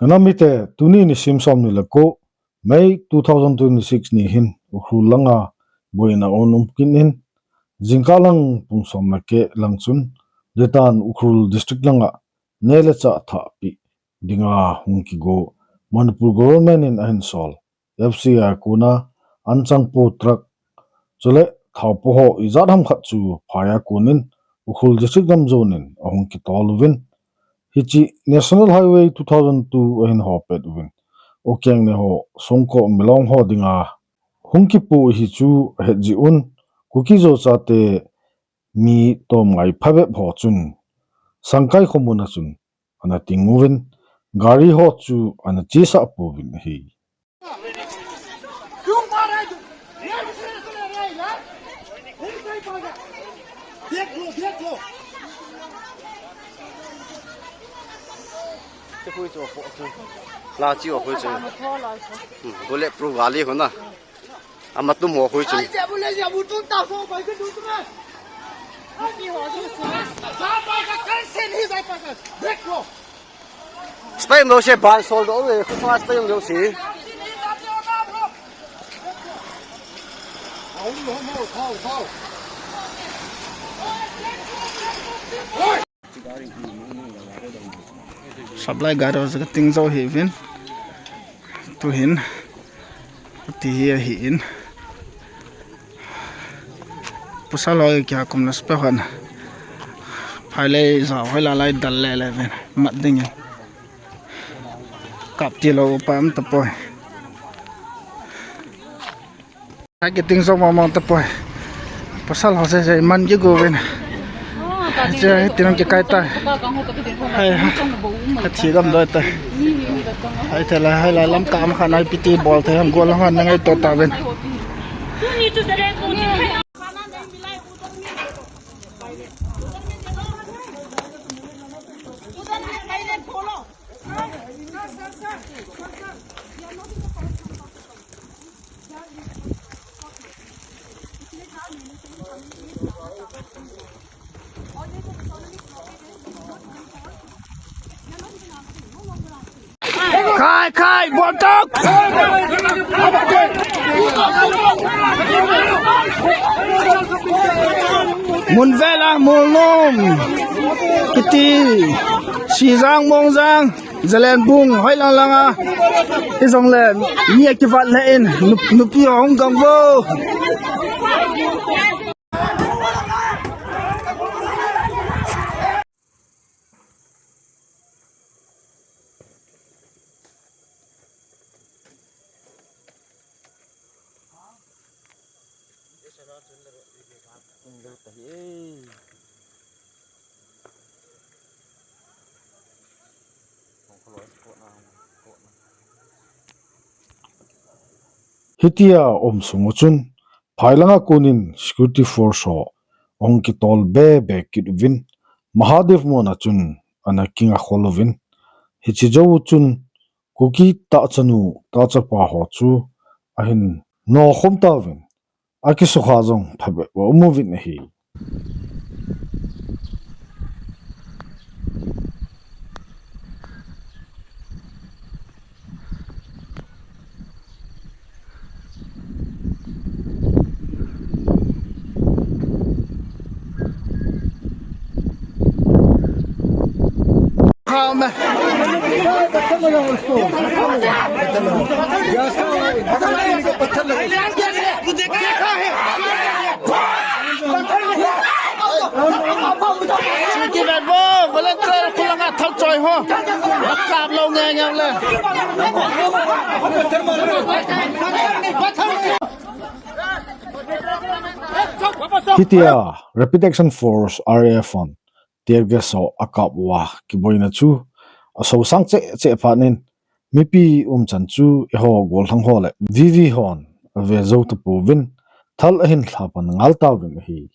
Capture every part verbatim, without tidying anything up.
Namite, tuni nisim som ni le ko, May two thousand twenty-six ni hin Ukhrul langa boina aum kit in, jingkah lang pung som le keh lang chun, Litan Ukhrul District langa neh le chah thahpeh dinga hung kigo Manipur Government in ahin sol F C I a kona anchang po truck chule thao po ho ijat ham khat chu phai a konin Ukhrul District lam jonin ahung kitol uvin, hiche National Highway two thousand two ahin ho pet uvin, Ukeng ne ho, Songko Milong ho dinga hung kipo hi chu ahet jeh un, Kuki Zo chate mi tom ngai phabep ho chun Sangkai khomun a chun ana ting uvin, gari ho chu ana chesah pouvin ahi. La chi o khui chu. Hmm, bullet proof gari ho na. Ama tum ho khui chu. Spy lo se ban sol do le, khu fa spy lo se. Supply gari ho jong kating jou hi uvin. Tuhin. Ti hi ahin. Pasal ho kia kum na spy hon. Phai le ja hoi la lai dal le le uvin. Mat ding in. Kap ti lou pa um tapoi. Hai kiting jou mong mong tapoi. Pasal ho se se man kigo uvin. Che, tinang kikai tai. Hai, ha. Ka thi gam doi tai. Hai, thei lai, hai lai lam kam khan ai piti bol thei ham gol khan na ngaito tauvin. Khai, khai, bol tok! Mun vel a, mun nom. Kiti. Sijang, Mongjang. Zalenbung, hoi lang lang a. Hijongle, mi akivat le in, nup-, nupi hung gang vo. Hitia um sung u chun, phai langa konin security force ho ahung kitol be be kit uvin, Mahadev mona chun ana kinga khol uvin, hiche jou u chun Kuki tahchanu tahchapa ho chu ahin nokhom tauvin, akisukha jong phabep a um uvin ahi. Volunteer khulanga thal choi ho. Kap lou nge nge le. Hitia Rapid Action Force, R A F hon tear gas ho akap uva kiboina chu asosang cheh cheh phat in, mipi umchan chu eiho gollhang ho le V V hon ave jou tapouvin, thal ahin lhapan ngal tauvin ahi.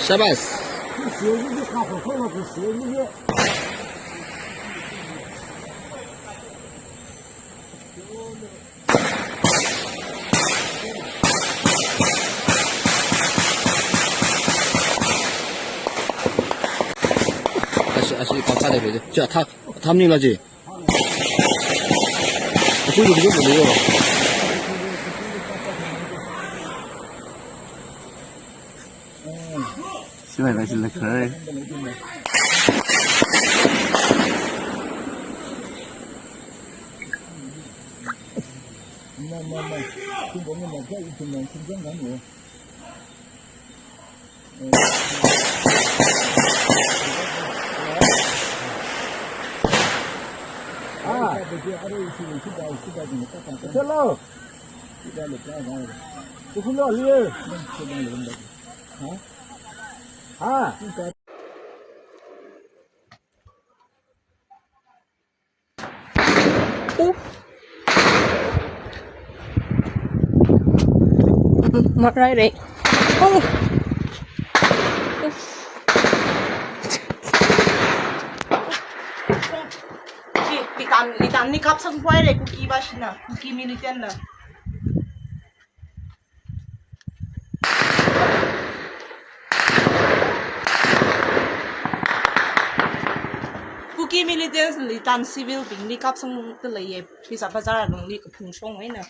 Shabas. Asi pa sa de be. Cha tha, tham ni la ji. Aku ju ju ju. Sila la sila kai. Mat rai re. Oh. Ki, ki kam, ki kam ni kap sang puai re, Kuki ba sina, Kuki militant na. Kuki militants litan civil bing ni kap sang te le ye, Pisa Bazar along ni ka phung song wei na.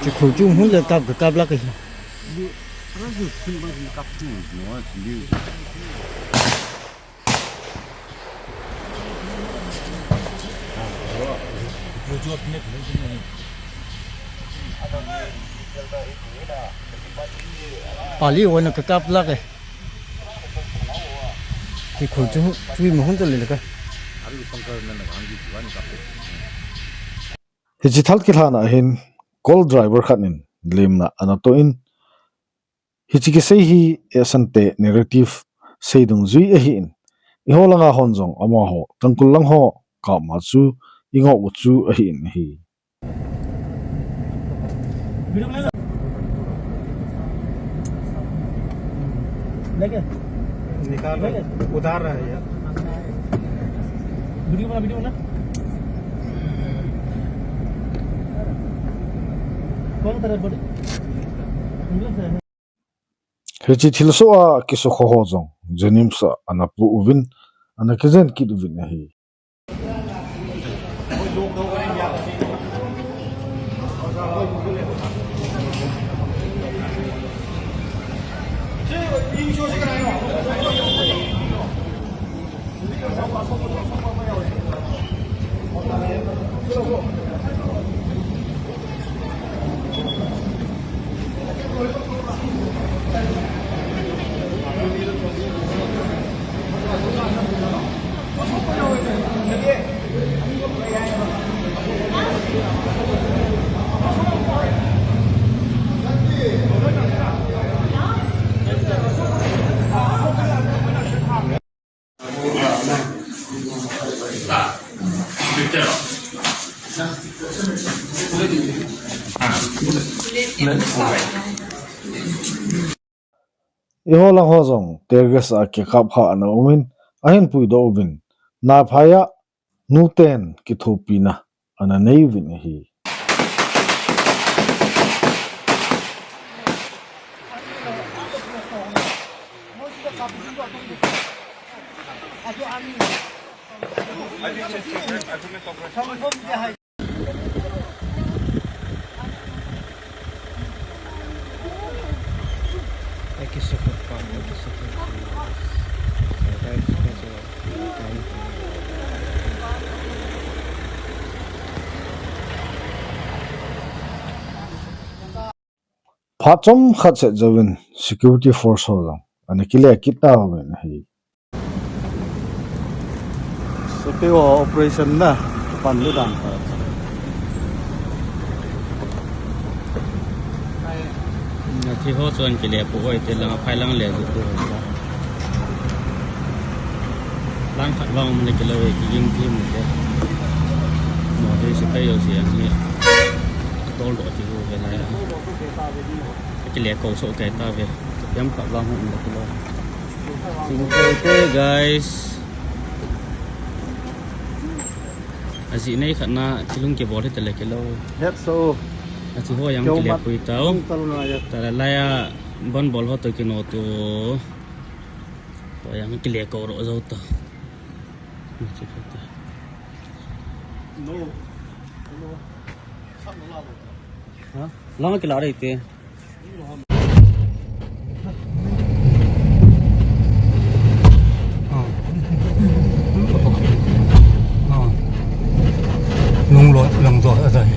Kikhur chu hung le kap, kap la ka hi. Pali wana ka kap la ke. Kikhur chu, chu mi hun to le ka. Hichi thal kilhana hin, call driver khat in, lemna ana to in, Hichi kisei hi, eh, sante narrative sei dungjui ahin. Eiho langa hon jong amaho, Tangkhul lang ho, kap ma chu, ingoh u chu ahin ahi. निकाल रहा है, उतार रहा है यार। वीडियो बना, वीडियो बना। कौन तरह बड़ी? Hichi thilsoh a kisukha ho jong, JNIMS a ana pu uvin, ana kijen kit uvin ahi. Eiho lang ho jong, tear gas a kikap kha ana umin, ahin puidoh uvin, na phai a, nuten kithopina, ana nei uvin ahi. Phat chomkhat seh jouvin security force ho jong ana kile kit tauvin ahi. Sepai ho operation na pan le dan ta. Na thi ho chuan kile pu oi te lang phai lang le tu. Lang khat vang mun kile ve ki ging thi mu te. Mo te sepai ho si ang ni. Tol do ti ho ve lai. Kile kou soh kei tave. Yam khat vang hung le kilo. Sing kei te, guys. Ajeh nei khat na thil hung kibol hita le kilo. Hep so. Achi ho jong kile pui tau. Hung talu na ya. Tala laiya ban bol ho to kino to. Ho jong kile kou ro jou ta. No. No. Sam no la lo. Ha? Lang kila rei te. Nung lo lang to a tai.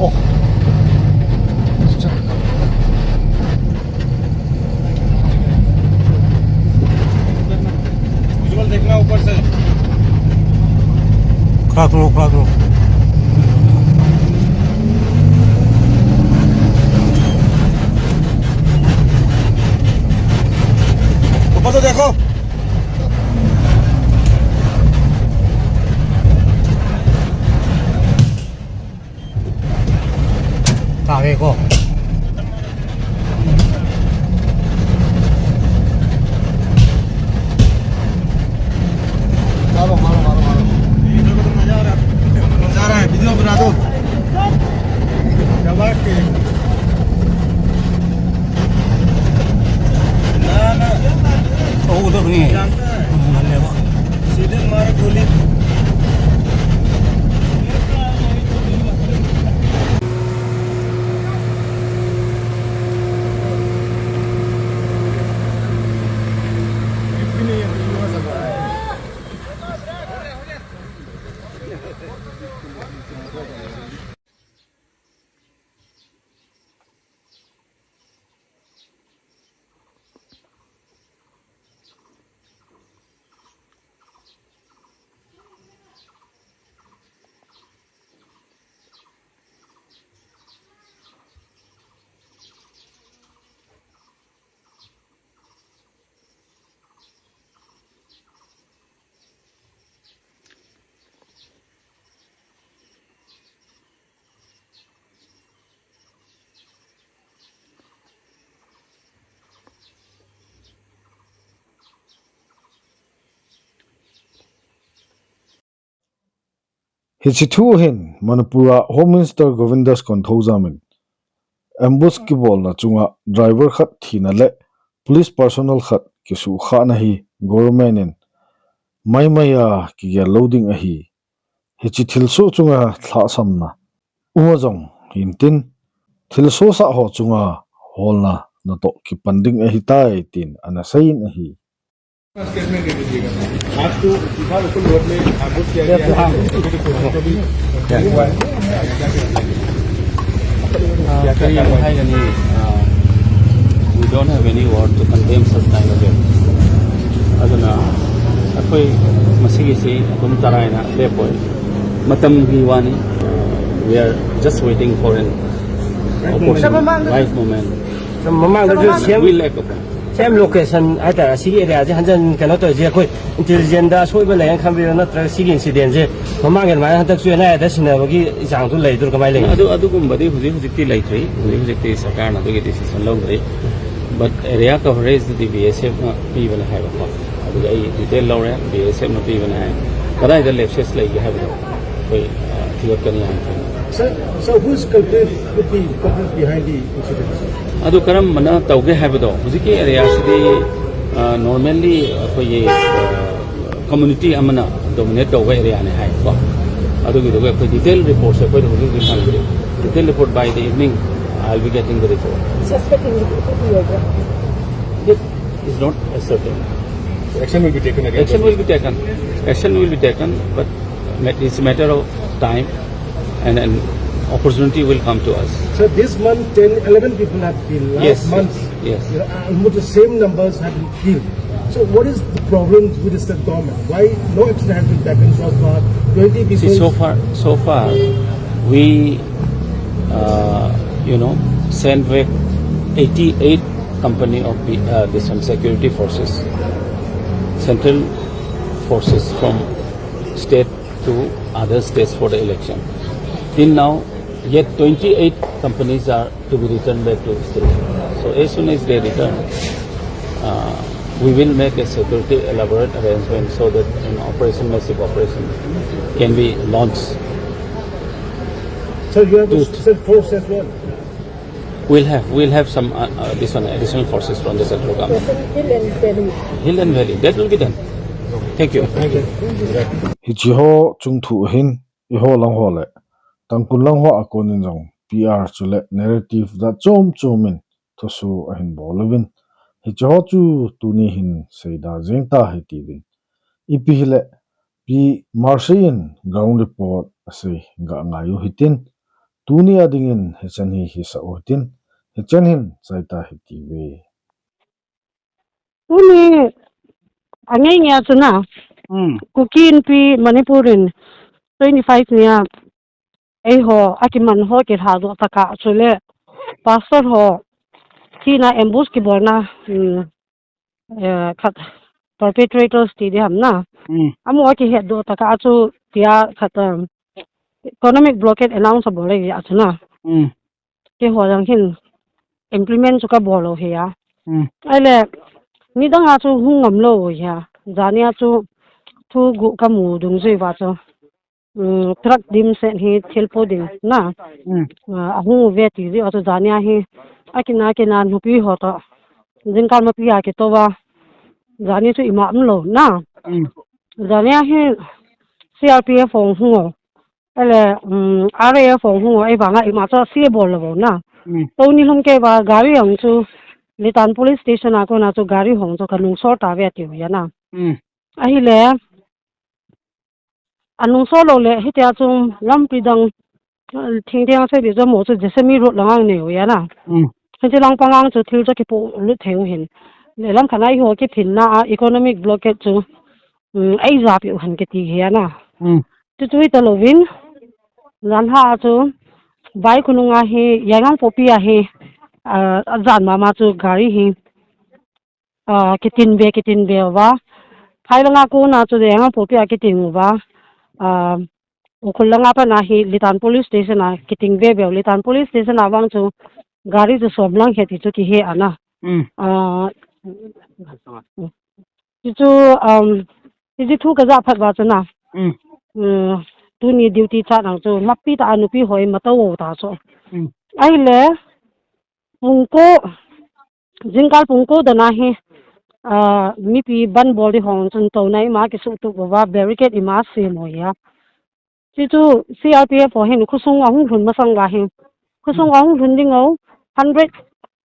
Oh. उज्जवल, देखना ऊपर से। खड़ा करो, खड़ा करो। ऊपर तो देखो। Tare ko. मारो, मारो, मारो, मारो। इधर को तो मजा आ रहा है। मजा आ रहा है, वीडियो बना दो। क्या बात है। ना, ना। ओ, उधर नहीं है। जानता है। सीधे मारो गोली। Hiche thu hin Manipur a Home Minister Govindas Konthoujam in ambush kibolna chunga driver khat thina le police personnel khat kisuhkhahna hi government in maimai a kigel lou ding ahi. Hiche thilsoh chunga lhahsamna uma jong hintin, thilsoh sah ho chunga holna natoh kipan ding ahitai tin ana seiyin ahi. Statement दे दीजिएगा। आपको फिलहाल ऊपर लोड में आगुत किया गया है। Uh, kari haiga ni, uh, we don't have any word to condemn such kind of it. ꯑꯗꯨꯅ ꯑꯩꯈꯣꯏ ꯃꯁꯤꯒꯤꯁꯤ ꯑꯗꯨꯝ ꯇꯔꯥꯏꯅ ꯂꯦꯞꯄꯣꯏ꯫ ꯃꯇꯝꯒꯤ ꯋꯥꯅꯤ꯫ We are just waiting for an opportune, right moment. ꯃꯃꯥꯡꯗꯁꯨ ꯁꯦꯝ-, ꯁꯦꯝ ꯂꯣꯀꯦꯁꯟ ꯍꯥꯏꯇꯥꯔꯦ, ꯑꯁꯤꯒꯤ ꯑꯦꯔꯤꯌꯥꯁꯦ ꯍꯟꯖꯟ ꯀꯩꯅꯣ ꯇꯧꯔꯤꯁꯦ ꯑꯩꯈꯣꯏ ꯏꯟꯇꯦꯂꯤꯖꯦꯟꯗ ꯑꯁꯣꯏꯕ ꯂꯩꯌꯦꯅ ꯈꯟꯕꯤꯔꯣ, ꯅꯠꯇ꯭ꯔꯒ ꯁꯤꯒꯤ ꯏꯟꯁꯤꯗꯦꯟꯁꯦ ꯃꯃꯥꯡꯒꯤ ꯑꯗꯨꯃꯥꯏꯅ ꯍꯟꯗꯛꯁꯨ ꯑꯦꯟ ꯑꯥꯏ ꯑꯦꯗ ꯁꯤꯟꯅꯕꯒꯤ ꯏꯆꯥꯡꯗꯨ ꯂꯩꯗꯣꯏꯔꯣ, ꯀꯃꯥꯏꯅ ꯂꯩꯒꯦ? ꯑꯗꯨ, ꯑꯗꯨꯒꯨꯝꯕꯗꯤ ꯍꯧꯖꯤꯛ ꯍꯧꯖꯤꯛꯇꯤ ꯂꯩꯇ꯭ꯔꯤ꯫ ꯍꯧꯖꯤꯛ ꯍꯧꯖꯤꯛꯇꯤ ꯁꯔꯀꯥꯔꯅ ꯑꯗꯨꯒꯤ ꯗꯤꯁꯤꯖꯟ ꯂꯧꯗ꯭ꯔꯤ꯫ But area coverage ꯗꯨꯗꯤ ꯕꯤ ꯑꯦꯁ ꯑꯦꯐꯅ ꯄꯤꯕꯅꯦ ꯍꯥꯏꯕꯀꯣ꯫ ꯑꯗꯨꯒ ꯑꯩ ꯗꯤꯇꯦꯜ ꯂꯧꯔꯦ, ꯕꯤ ꯑꯦꯁ ꯑꯦꯐꯅ ꯄꯤꯕꯅꯦ ꯍꯥꯏ꯫ ꯀꯗꯥꯏꯗ ꯂꯦꯞꯁꯦꯁ ꯂꯩꯒꯦ ꯍꯥꯏꯕꯗꯣ ꯑꯩꯈꯣꯏ, ꯑ, ꯊꯤꯒꯠꯀꯅꯤ ꯍꯥꯏꯅ ꯈꯜꯂꯤ꯫ Sir, sir, who is culprit, could be culprit behind the incident? ꯑꯗꯨ ꯀꯔꯝꯕꯅ ꯇꯧꯒꯦ ꯍꯥꯏꯕꯗꯣ, ꯍꯧꯖꯤꯛꯀꯤ ꯑꯦꯔꯤꯌꯥꯁꯤꯗꯤ, ꯑ, normally ꯑꯩꯈꯣꯏꯒꯤ, ꯑ, ꯀꯝꯃ꯭ꯌꯨꯅꯤꯇꯤ ꯑꯃꯅ ꯗꯣꯃꯤꯅꯦꯠ ꯇꯧꯕ ꯑꯦꯔꯤꯌꯥꯅꯤ ꯍꯥꯏꯀꯣ꯫ ꯑꯗꯨꯒꯤꯗꯨꯒ ꯑꯩꯈꯣꯏ ꯗꯤꯇꯦꯜ ꯔꯤꯄꯣꯔꯠꯁꯦ ꯑꯩꯈꯣꯏꯗ ꯍꯧꯖꯤꯛ ꯍꯧꯖꯤꯛ ꯐꯪꯗ꯭ꯔꯤ꯫ Detail report by the evening I will be getting the report. Suspect identify किया गया? It is not certain. Action will be taken again. Action will be taken. Action will be taken, but it's a matter of time, and an opportunity will come to us. So this month, ten, eleven people have been. Last month, yes, yes, uh, almost the same numbers have been killed. So what is the problem with the state government? Why no action has been taken so far? Twenty people. See, so far, so far, we, uh, you know, send back eighty-eight company of the, uh, this one, security forces, central forces from state to other states for the election. Till now, yet twenty-eight companies are to be returned back to the state. So as soon as they return, uh, we will make a security elaborate arrangement so that an operation, massive operation, can be launched. So you have a special force as well? We'll have, we'll have some, uh, uh, this one, additional forces from the central government. Hill and Valley. Hill and Valley. That will be done. Thank you. Thank you. Hiche ho chung thu hin, eiho lang ho le Tangkhul lang ho a kon in jong P R chule narrative jat chom chom in thusoh ahin bol uvin. Hiche ho chu tuni hin seida jeng ta hite uvin. Ipi hile Pi Mercy in ground report asei ga ngai u hitin. Tuni a dingin hichan hi hisa u hitin. Hichan hin chai ta hite uve. Tuni a ngai ngai a chu na. Hmm. Kuki Inpi Manipur in twenty-five nia eiho akiman ho kilha doh tah a chule pastor ho thina ambush kibolna, um, eh, khat perpetrators ti ding ham na. Hmm. Amaho akihet doh tah a chu tia khat, um, economic blockade announce abol le a chu na. Hmm. Keiho jong hin implement chu kabol lou hi a. Hmm. Ahile, nidang a chu hung ngam lou hi a. Jani a chu thu guh kamu dungjui uva chu. Um, truck dimset hi thil po ding na. Hmm. Ah, ahung uve ti jeh a chu jani a hi. Akina kina nupi ho toh. Jingkah mapi a kitou va. Jani chu ima umlou na. Hmm. Jani a hi C R P F hung hung o. Ahile, um, R A F hung hung o, ahivanga ima chu C A bol lou na. Hmm. Tuni lhum kei va gari hung chu Litan Police Station a kona chu gari hung chu kanung sol ta ve tiu hi a na. Hmm. Ahile, anung sol lou le, hitia chu lampi dang, thingtheng sei di chu mo chu Jessamy Road lang ang nei u hi a na. Hmm. Hiti lang pang ang chu thil chu kipolut thei u hin. Le lam khat a eiho kiphinna a economic blockade chu, um, eija pi u hen kiti hi a na. Hmm. Chuchu hita louvin, jan ha a chu, vai khonung a hi, Yaingangpokpi a hi, ah, ajan mama chu gari hi, ah, kitin be, kitin be uva. Phai langa kona chu Yaingangpokpi a kitin uva. Ah, Ukhrul langa pat a hi Litan Police Station a kitin be be u. Litan Police Station a vang chu gari chu som lang he ti chu kihe a na. Mm. Ah, chuchu, um, Hiche thu kaja phat uva chu na. Mm. Mm, tuni duty chat ang chu, mapi tah a nupi ho imatou u ta chu. Mm. Ahile, pung ko, jingkah pung ko dan a hi, ah, mipi bandh bol di ho chun touna ima kisuhtup uva, barricade ima sem u hi a. Chuchu C R P F ho hin khosung ahung lhun masang uva hin. Khosung ahung lhun ding u, hundred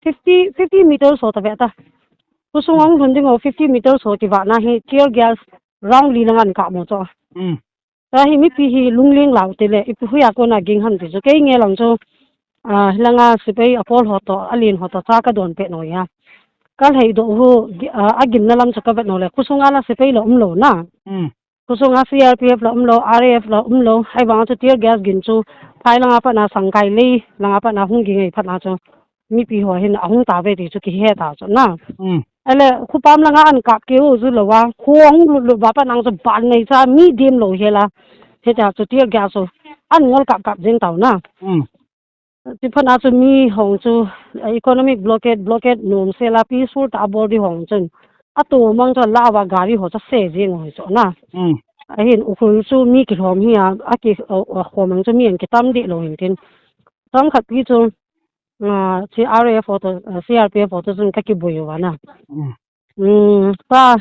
fifty, fifty meters ho ta ve ta. Khosung ahung lhun ding u, fifty meters ho kivahna hi tear gas round li lang ahin kap mo chu. Mm. Tua hi mipi hi lungling lou te le, ipi hoi a kona ging ham ti chu. Kei nge lang chu, ah, hilanga sepai apol ho toh, alen ho toh, cha kadon peh nau a. Kalhai doh u, gi-, ah, agimna lam chu kavet nau le, khosung a la sepai la umlou na. Mm. Khosung a C R P F la umlou, R A F la umlou, ahivang chu tear gas gin chu, phai langa pat a Sangkai lei, langa pat a hung ging ahi phat a chu, mipi ho hin ahung ta ve ti chu kihe ta chu na. Mm. Ahile, khopam langa ahin kap keu ju lou a, kho ahung lut lut uva pat a chu ban nei cha mi dem lou hela, hita chu tear gas chu, ahin ngol kap kap jeng tau na. Mm. Chuphat a chu mi ho chu, eh, economic blockade, blockade nom sela peaceful tah a bol di ho chun. Ato mang chu la uva gari ho chu ase jeng u hi chu na. Mm. Ahin Ukhrul chu mi kilhom hi a, aki, a, a khom ang chu mi ahin kitam deh lou hin tin. Chomkhat pi chu, ah, C R A F ho toh, ah, C R P F ho toh chun kakiboi uva na. Mm. Mm, pa,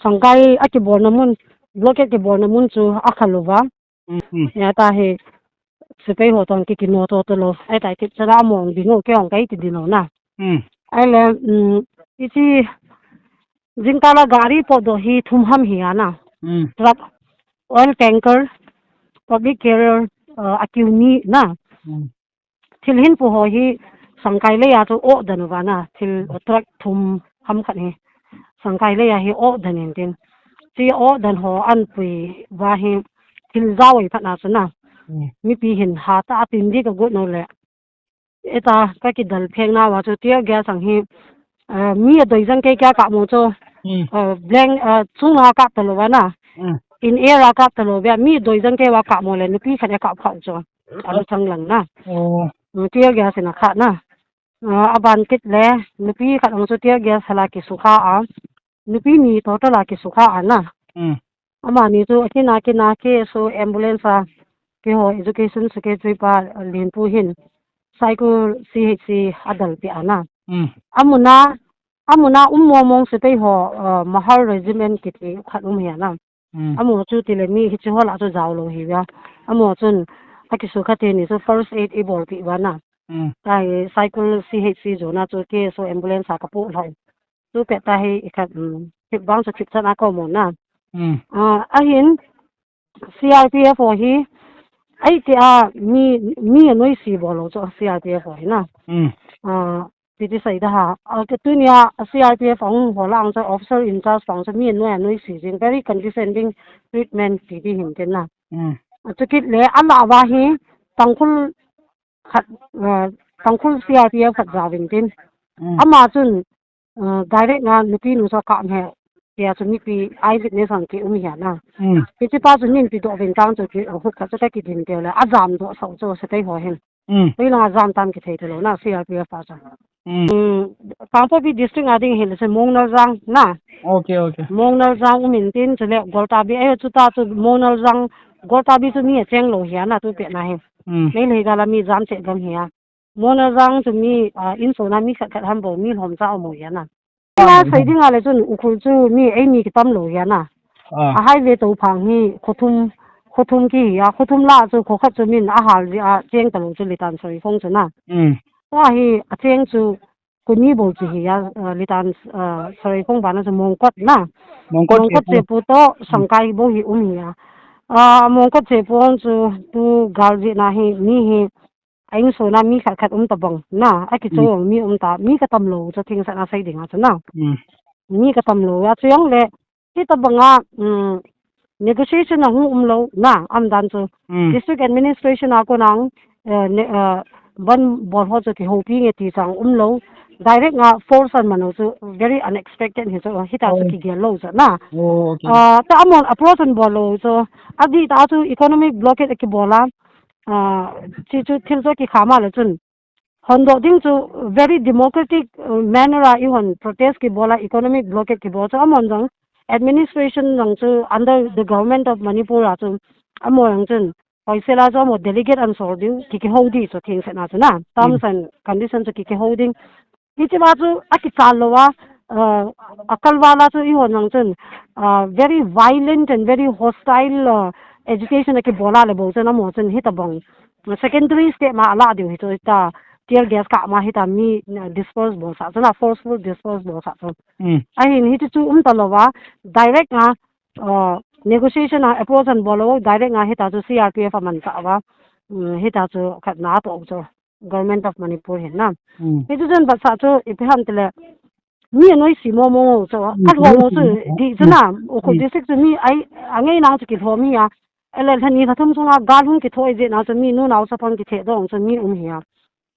Sangkai akibolna mun, blockade kibolna mun chu akhal uva. Mm, mm. Hia ta hi, sepai ho toh kikino to to lou. Ahita hi kipchana among ding u, kei ong kai ti ding lou na. Mm. Ahile, mm, hiche, jingkah la gari potdoh hi thum ham hi a na. Mm. Truck, oil tanker, public carrier, uh, akiu ni na. Mm. Thil hin pu ho hi Sangkai lei a chu oh den uva na, thil truck thum ham khat hi Sangkai lei a hi oh den in tin. Chu oh den ho ahin pui uva hi thil jao ahi phat a chu na. Mm. Mipi hin hatah a tin di kagot nau le. Eta, ka kidal pheng nauva chu tear gas ang hi, ah, mi adoi jang kei kia kap mo chu. Hmm. Ah, blank, ah, chunga kap talou va na. Hmm. In air a kap talou va, mi adoi jang kei va kap mo le, nupi khat a kap kha chu. Alu chang lang na. Oh. Hmm, tear gas in akha na. Ah, aban kit le, nupi khat ang chu tear gas hala kisukha a. Nupi ni total a kisukha a na. Hmm. Amani chu akina kina K S O ambulance a keiho education secretary pa Lenpu hin Saikul C H C adalpi a na. Hmm. Amuna, amuna um mong mong sepai ho, ah, Mahar Regiment kiti khat um hi a na. Hmm. Amaho chu tile mi hiche ho lah chu jao lou hi a. Amaho chun akisukha teni chu first aid eibolpi uva na. Hmm. Tahi Saikul C H C jona chu K S O ambulance a kapoh lhon. Chu pet tahi ikhat, um, kibang chu kipchan a kamu na. Hmm. Ah, ahin C R P F ho hi, ai ti a mi, mi anoise bol lou chu C R P F ho hi na. Hmm. Ah, Titi sei da ha. A, ke tunia C R P F ang ho lang chu officer in charge pang chu mi noi noi si jing very condescending treatment titi hin tin na. Mm. A chu kit le ama va hi Tangkhul khat, uh, Tangkhul C R P F khat jaovin tin. Mm. Ama chun, uh, direct nga nupi nu sa ka he. Tia chu mipi eyewitness ang ki um hi a na. Mm. Kiti pa chu min pi doh vin tang chu ki, uh, huk khat chu ka kidin te le. A jam doh sau chu sa tei ho hin. Mm. Tei langa jam tam kithei talou na, C R P F pa chu. Mm. Mm, Kangpokpi district a ding hile chu Mongnal jang na. Okay, okay. Mongnal jang um in tin chu le Goltabi ahi chu ta chu Mongnal jang, Goltabi chu mi acheng lou hi a na tu pet na hi. Mm. Meitei gal a mi jam che gam hi a. Mongnal jang chu mi, ah, insung a mi khat khat ham bou mi lhom cha um u hi a na. Ina sei ding a le chun Ukhrul chu mi ei mi kitam lou hi a na. Ah. A highway tou phang hi kho thum, kho thum ki hi a, kho thum lah chu kho khat chu min a hal ji a cheng talou chu litan soi khong chu na. Mm. Tua hi a cheng chu kho ni bou chu hi a, ah, litan, ah, soi khong bana chu Mongkot na. Mongkot Mongkot chepu. Chepu to Sangkai bou hi um hi a. Ah, Mongkot chepu ang chu tu gal ji na hi mi hi a insung a mi khat khat um ta bang na, a kichou mi um ta, mi katam lou chu thingsan a sei ding a chu na. Mm. Mi katam lou a chu jong le, hita bang a, um, negotiation a hung um lou na, am dan chu. Mm. District administration a kon ang, eh, ne, eh, ban bol ho chu kihoupi nge ti chang um lou. Direct nga force an man u chu very unexpected hi chu, hita chu kigel lou chu na. Oh, okay. Ah, ta amon approach an bol lou chu, adih tah a chu economic blockade a kibol a, ah, chi chu thil chu kikham a le chun. Hondoh ding chu very democratic, uh, manner a ihon protest kibol a economic blockade kibol chu amon jong administration jong chu under the government of Manipur a chu amon jong chun hoisel a chu amon delegate an sol ding ki kihou ding chu thingsan a chu na terms and condition chu ki kihou ding. Hiche ma chu akichal lou a, uh, akalval a chu ihon jong chun, uh, very violent and very hostile, uh, agitation a kibol a le bou chun amon chun hita bang secondary step ma ala diu hi chu hita tear gas kah ma hita mi, uh, disperse bol sa chu na forceful disperse bol sa chu. Mm. Ahin hiti chu um talou va direct nga, uh, negotiation a approach an bol lou direct nga hita chu C R P F a man sa va, um, hita chu khat na to chu Government of Manipur hin na. Mm. Hiti chun bat sa chu ipi ham tile mi anoise mo mo chu, mm, a lhom mo chu, mm, di chu na, mm, Ukhrul district chu mi ai, a ngei nang chu kilhom hi a. Ele lhani lha thum sunga gal hung kithoi je na chu mi nu nao sa pang kithe dong chu mi um hi a.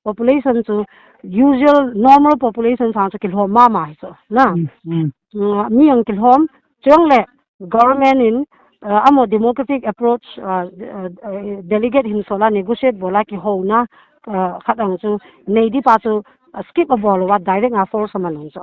Population chu usual normal population sang chu kilhom mama hi chu na. Mm, mm. Mm, mi ang kilhom, chong le government in, uh, amon democratic approach, uh, uh, uh, delegate hin sol a negotiate bol a kihouna, uh, khat ang chu nei di pa chu, uh, skip abol lou va direct nga force a man lou chu.